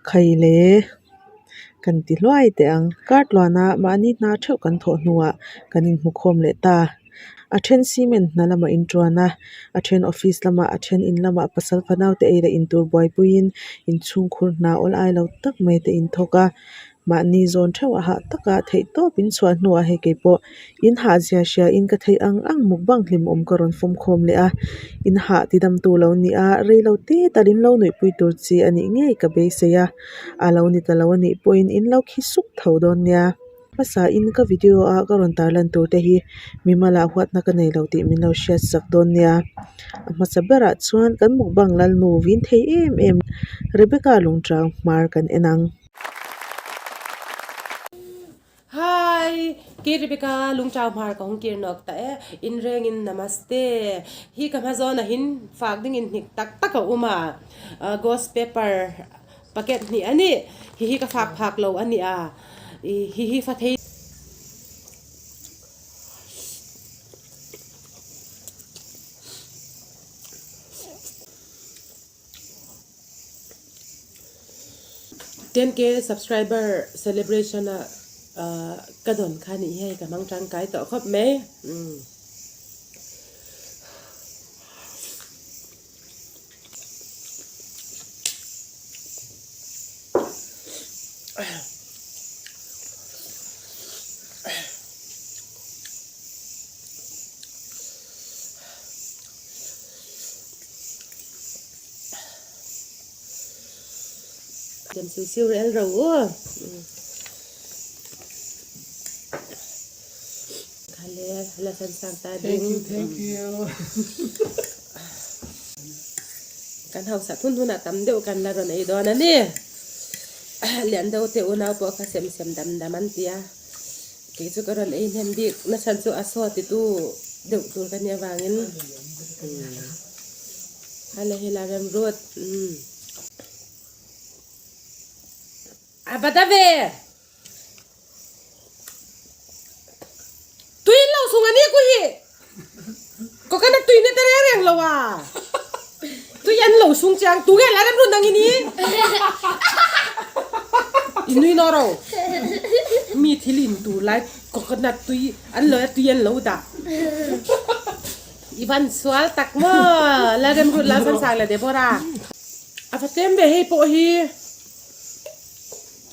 Khai le kan ti hluai teh ang. Kar tluana mahni hna theuh kan thawh hnuah kan inhmukhawm leh ta. A then cement hna lamah intuan a, a then office lamah a then in lamah pasal fanau te ei leh in tur buaipuiin inchhungkhur hna awl ai lo tak mai te inthawk a. Mahni zawn theuh a hah taka theih tawp in chhuah hnuah hei kei pawh in hah zia hria in ka theih ang ang mukbang hlimawm ka rawn fawm khawm leh a, in hah ti dam tu lo ni a, rei lo te tal in lo nuih pui tur chi a nih ngei ka beisei a, a lo ni ta lo a nih pawhin in lo khi suk tho dawn nia. Hmasa in ka video a ka rawn tarlan tur te hi mimal ah huatna ka nei lo tih min lo hriat sak dawn nia. A hmasa berah chuan kan mukbang lalnu vin thei em em Rebecca lungchang hmar kan en ang. Hi! Ki Rebecca lungchau hmar ka hung kir nawk ta e. In reng in namaste. Hi ka hma zawn ah hin fak ding in hnik tak tak a um a. Ghost pepper packet hnih a ni. Hi hi ka fak phak lo a ni a. Hi hi fa thei. 10k subscriber celebration a ka dawn kha nih hi hei ka hmang tangkai tawh khawp mai umm. Tem siu siu rel ro u. Khale la san sang ta ding. Thank you, thank you. Kan hausa thun hunah tam deuh kan la rawn ei dawn a ni. Lian deuh te unau pawh kha sem sem dam dam an ti a. Kei chu ka rawn ei hnem bik nachhan chu a saw titu deuh tur ka nia vangin. Hala hela rem rut. A va da ve! Tui lo sung a ni ku hi! Coconut tui na te reng reng lo a! Tui an lo sung chiang tu nge la rem rut nang i ni? I nui no ro. Mi thil in tur lai coconut tui an lo a tui an lo dah. I van sual tak maw Lalremrut Lalsansang leh Deborah. A va tlem ve hei pawh hi.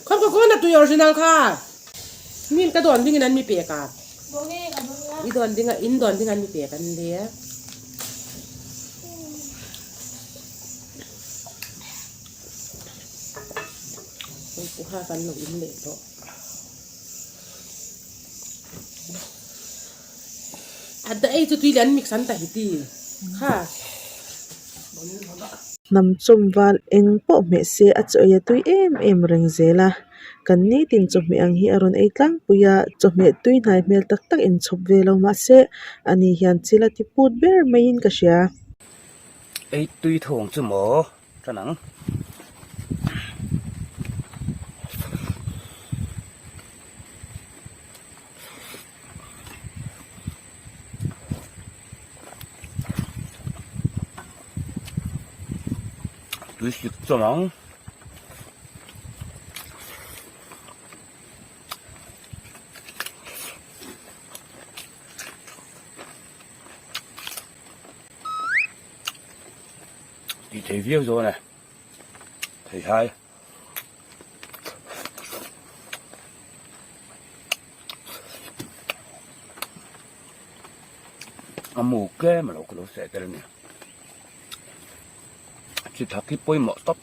Khawp ka kawn a tui original kha. Min ka dawn ding in an mi pek a. I dawn ding a in dawn ding an mi pek an le. Hei puha kan lo in leh tawh. A da ei chu tui leh an mix an ta hi ti kha. Hnam chawm val eng pawh hmeh se a chaw ei a tui em em reng zel a, kan nitin chawhmeh ang hi a rawn ei tlangpui a, chawhmeh tui hnai hmel tak tak inchhawp ve lo mahse ani hian chil a ti put ber maiin ka hria. Ei tui thawng chu maw tan ang. Tui sik chawm ang. Tih thei viau zawn e. Thei hai. A mu tlem alo ka lo seh tel a ni. Chi thak hi pawimawh tawp.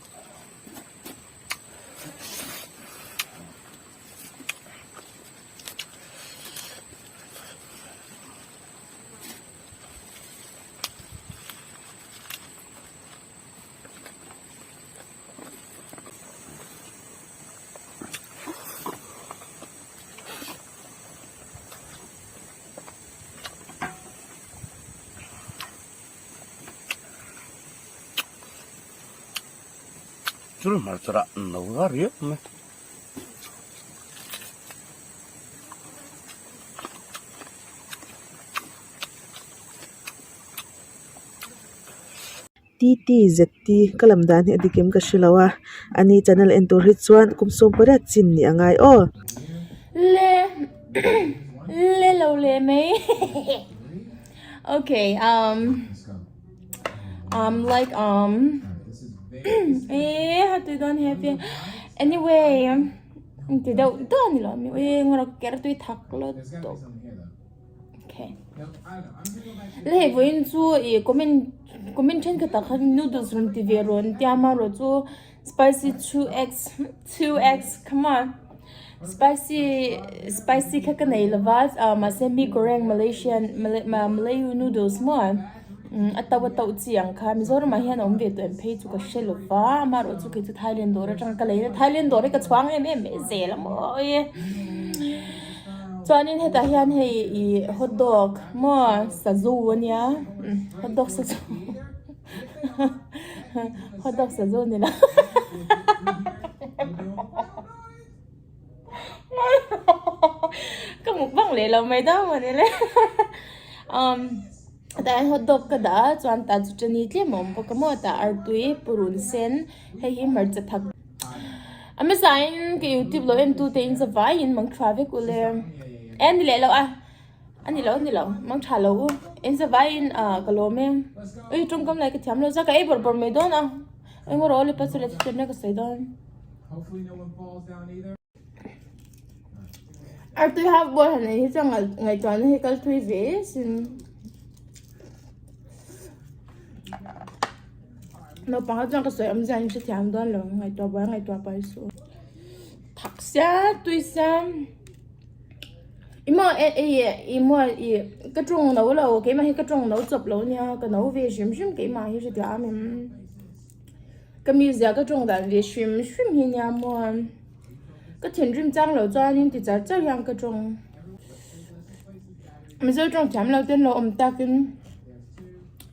Chul hmarcha rah no va riau mai. TTZT ka lam dan hi a dik em ka hre lo a, ani channel en tur hi chuan kum 18 chin nih a ngai aw. Le le lo le mai okay um um like um eh tui dawn happy anyway ti deuh deuh a ni lo mi ui ngawrh ker tui thak lo tawp. Le hei vawiin chu ih comment comment thenkhat ah khan noodles rawn ti ve rawn tia amaherawh chu spicy 2x 2x come on spicy spicy kha ka nei lova ah mahse mi goreng malaysian malay noodles maw a to a to chi ang kha mizoram ah hian a awm ve tawh em phei chu ka hre lova amaherawh chu kei chu thailand dawr atang ka lei a thailand dawr hi ka chhuang em em mai zel a mawi e. Chuanin hetah hian hei ih hot dog maw sazu ania hot dog sazu hot dog sazu a ni lo ka mukbang leh lo mai dawn maw ni le umm hetah hian hot dog ka dah a chuan tah chu chutney tlem a awm bawk a maw tah artui purun sen hei hi hmarcha thak. A hmasain ka youtube lo en tute in zavaiin mang tha vek u le e ni leh lo a a ni lo a ni lo mang tha lo u in zavaiin ah ka lawm e ui tawngkam lai ka thiam lo za ka ei bawrh bawrh mai dawn a engemaw rawh le pasal leh thuthleng ka sawi dawn. Artui half boil han ei hi chuan ngaihtuahna hi kal thui ve sin. Naupang ho chuan ka sawi awm zia in hrethiam dawn lo ngaihtuah buai ngaihtuah pai suh. Thak sia tui sia i maw e i maw i ka tawng no lo keimah hi ka tawng no chawp lo nia ka no ve hrim hrim keimah hi hrethiam em ka mizia ka tawng dan ve hrim hrim hi nia maw ka thinrim chang lo chuanin ti char char hian ka tawng. Mizo tawng thiam lo ten lo awm takin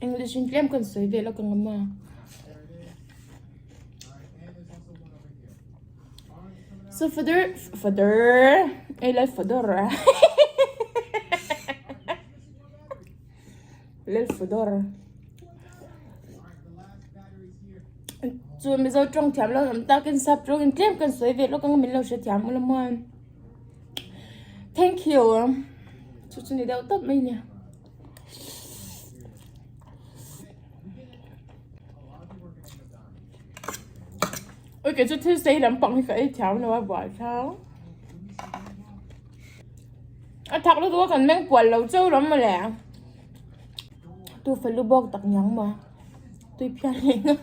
English in tlem kan sawi vel a ka ngam a. So father father ei lai father a lel father chu Mizo tawng thiam lo awm takin sap tawng in tlem kan sawi vel a ka ngam min lo hrethiam ula maw. Thank you. Chu chu ni deuh tawp mai nia. Oi kei chu thil sei lampang hi ka ei thiam lo a buai thau. A thak lutuk a kan meng kual lo cheu lam mawle. Tu fel lu bawk tak niang maw. Tui phian leh nghal.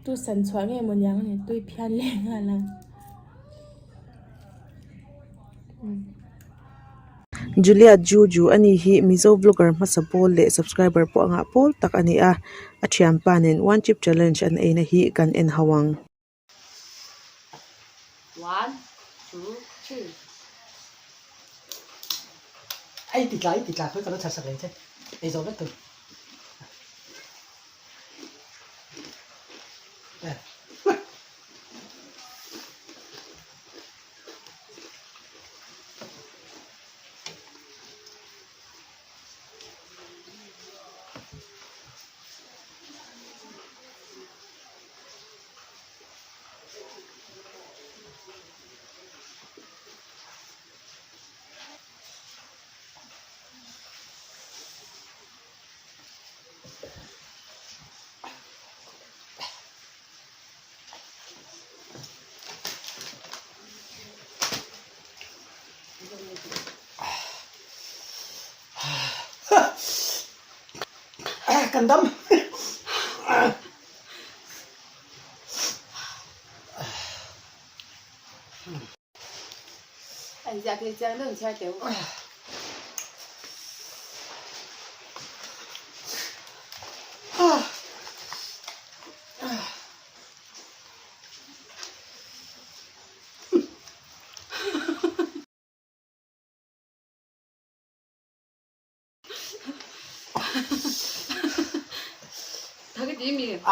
Tu san chhuah nge maw niang ni tui phian leh nghal a. Julia Juju a ni hi Mizo vlogger hmasa pawl leh subscriber pawh a ngah pawl tak a ni a, a thianpa nen one chip challenge an eina hi kan en ho ang. One, two, three. Ei ti tla ei ti tla khawi ka lo chhar sak leh che ei zawh vek tur. Kan dam. An ziak leh chiang deuh in chhiar teu.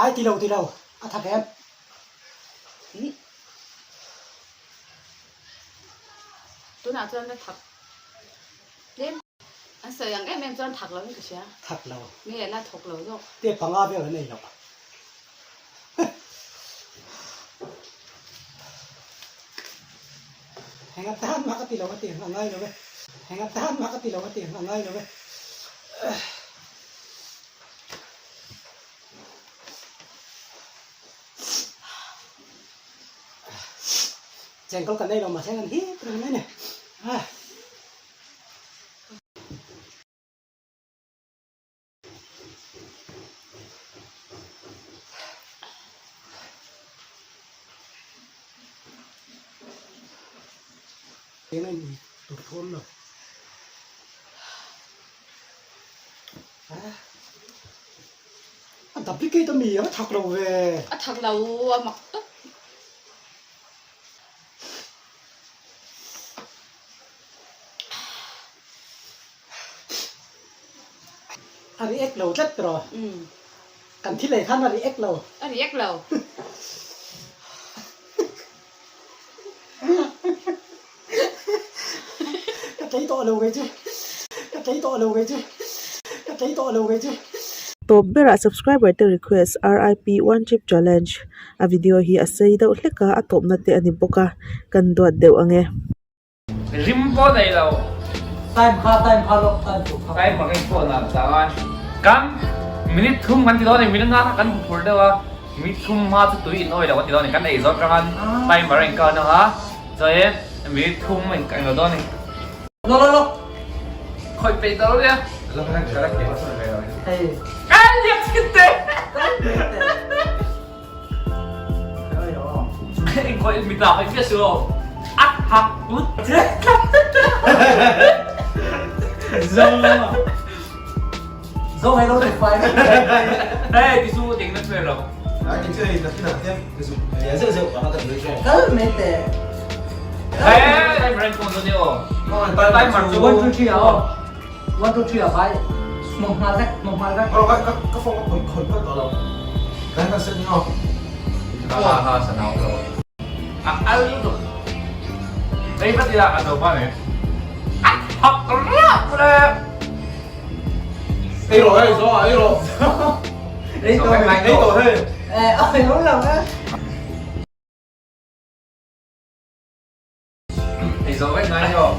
Ai ti lo ti lo a thak em. Tunah chuan a thak tlem. An sawi ang em em chuan thak lo in ka hria. Thak lo. Nge la thawk lo zawk. Te panga vel an ei loh. Heng atan mah ka ti lo a ti ang a ngai lo e. Heng atan mah ka ti lo a ti ang a ngai lo e. Chengkawl kan nei lo mahse kan hip reng mai a ni. Eng a ni tur thu awm lo. A duplicate a mi a thak lo ve. A thak lo a mak tawp. A react lo tlat tawh. Kan thil ei khan a react lo. A react lo. Ka tlei tawh lo kei chu. Ka tlei tawh lo kei chu. Ka tlei tawh lo kei chu. Tawp berah subscriber te request RIP one chip challenge a video hi a sei deuh hlek a, a tawpna te a ni bawk a, kan duat deuh ang e. Rim pawh nei lo. Time kha time kha lawk time tur kha. Time ang in phone ah chang a. Kan minute thum kan ti dawn a ni minute nga kha kan hmu phur deuh a minute thum hma chu tui in awi lo kan ti dawn a ni kan ei zawt rang a timer a in count ang a chuan minute thum in eng lo dawn a ni. Lawk lawk lawk. Khawih peih tawh lo nia. Ai liak chhin teh. Khawih mi tla khawih fiah si lo. A thak lut. Zo. Zo hai lo tu fai. Hey, ti su ting na chwe lo. Kal me te. Hey, timer in phone ni o. Timer chu. 1 2 3 ah. 1 2 3 ah vai. Mong hmal vek, mong hmal vek. Ka phone ka khawih khawih phawt tawh lo. Kan kan set ni aw. Ha ha ha sanau lo. A al lutuk. Ei va tila a zo pa ne. A thak riak le. Ei rawh ei zo ei rawh. Ei tawh ei tawh hei. Eh, oi lo lo eh. Ei zo vek ngai ni aw.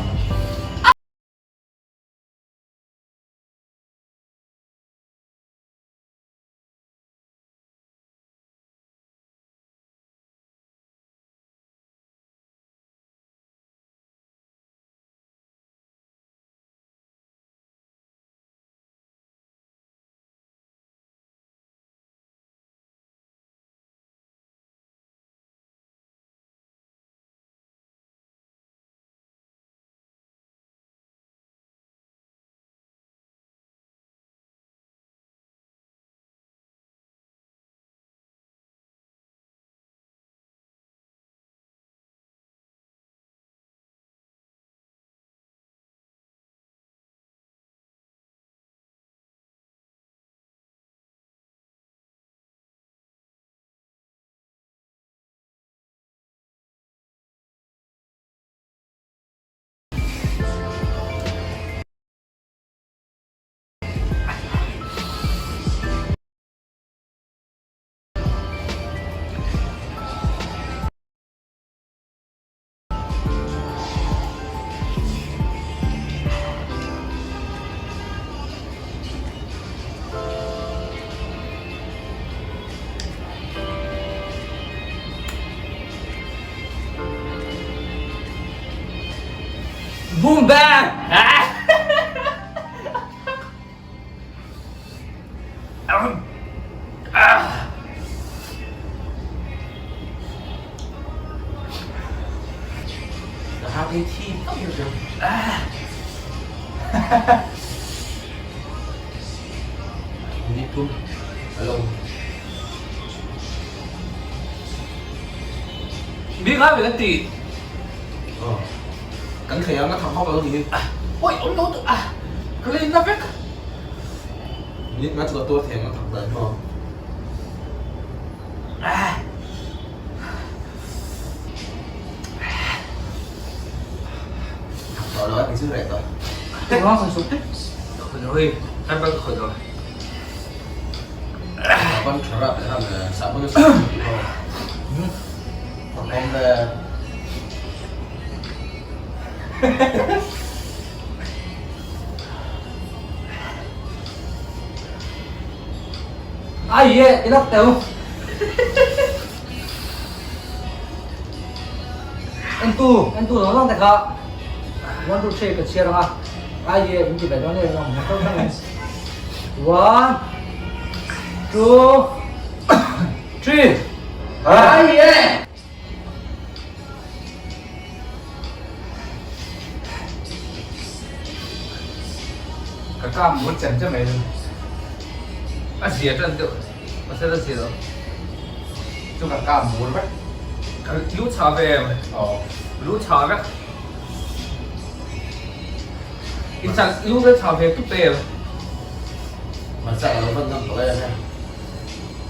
Boom bang! Bik a kan ti. Kan thei ang a thang hawk lo ni hi. Oi awm lo a ka len na vek. Minute nga chu ka tuar thei ang a thang dan maw. Ka kam mur chem chem mai a zia tan deuh pasal a zia lo chu ka kam mur vek ka lu chha ve em lu chha vek i chal lu ve chha ve tup em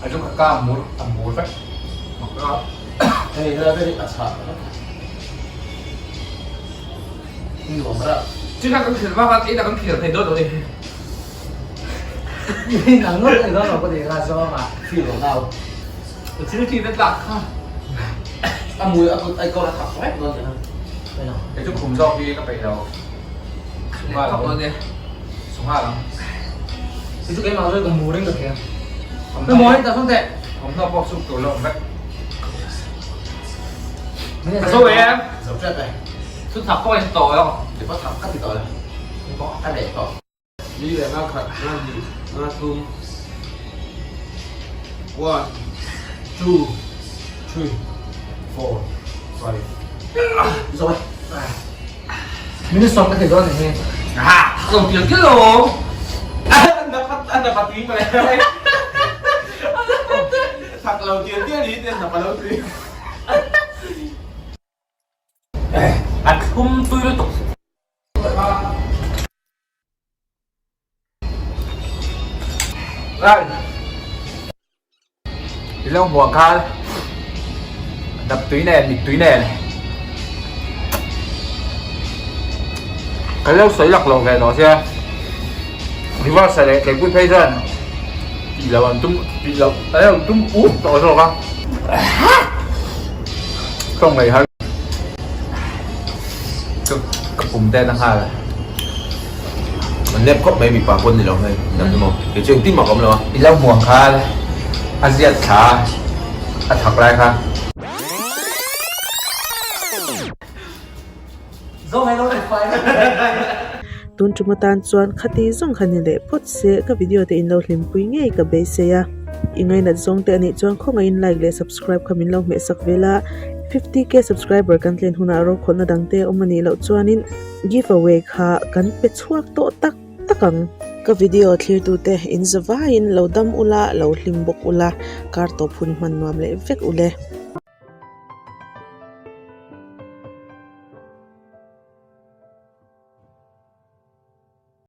a chu ka kam mur a mur vek Hei helai vel hi a chhah vek. Nuam rah. China kan khel vak a, ina kan khel thei dawn lo ni. Nang ngawt ei dawn lo ka ti kha zawng a. Feel lo nau. Thil thi na tlak kha. A mui a kut ai kawr a thak vek dawn ni. Kei chu khum zawk hi ka peih lo. Sunghal ang. Sunghal ang. Kei chu keimah zawk ka mu ring ka thei a. Ka mawi ta sawn teh. Thawmhnaw pawh suk tur lo awm vek. Ka zo em? Zo tep e. Chu thak pawh in tawh lo. Ti pawh thak ka ti tawh lo. Ti pawh ka leh tawh. Ni leh nga khat, nga hnih, nga thum. One, two, three, four, five. Zo e. Minute sawm ka thei dawn ni hi. Ha, lo pial pial lo. An na patui pa le. Thak lo tial tial hi ten na pa lo tui. A thlum tui lutuk. Ai. I lo hmuh ang khan dap tui nen mit tui nen kan lo sawi lak lo ve tawh sia reverse leh keipui phei chuan tih loh an tum tih loh an lo tum up tawh zawk a tawng ngaih har ka ka pum te na nghal. An lep khawp mai mipa pawn ni lo hei dang emaw kei chu engtin mah ka awm lo a. I lo hmuh ang khan a ziat thla a thak lai kha. Tun tum atan chuan khati zawng kha ni leh phawt se ka video te in lo hlimpui ngei ka beisei a. I ngainat zawng te anih chuan khawngaihin like leh subscribe kha min lo hmehsak vel a. 50k subscriber kan tlen hunah rokhawlhna dang te awm anih loh chuanin Give away kha kan pe chhuak tawh tak tak ang. Ka video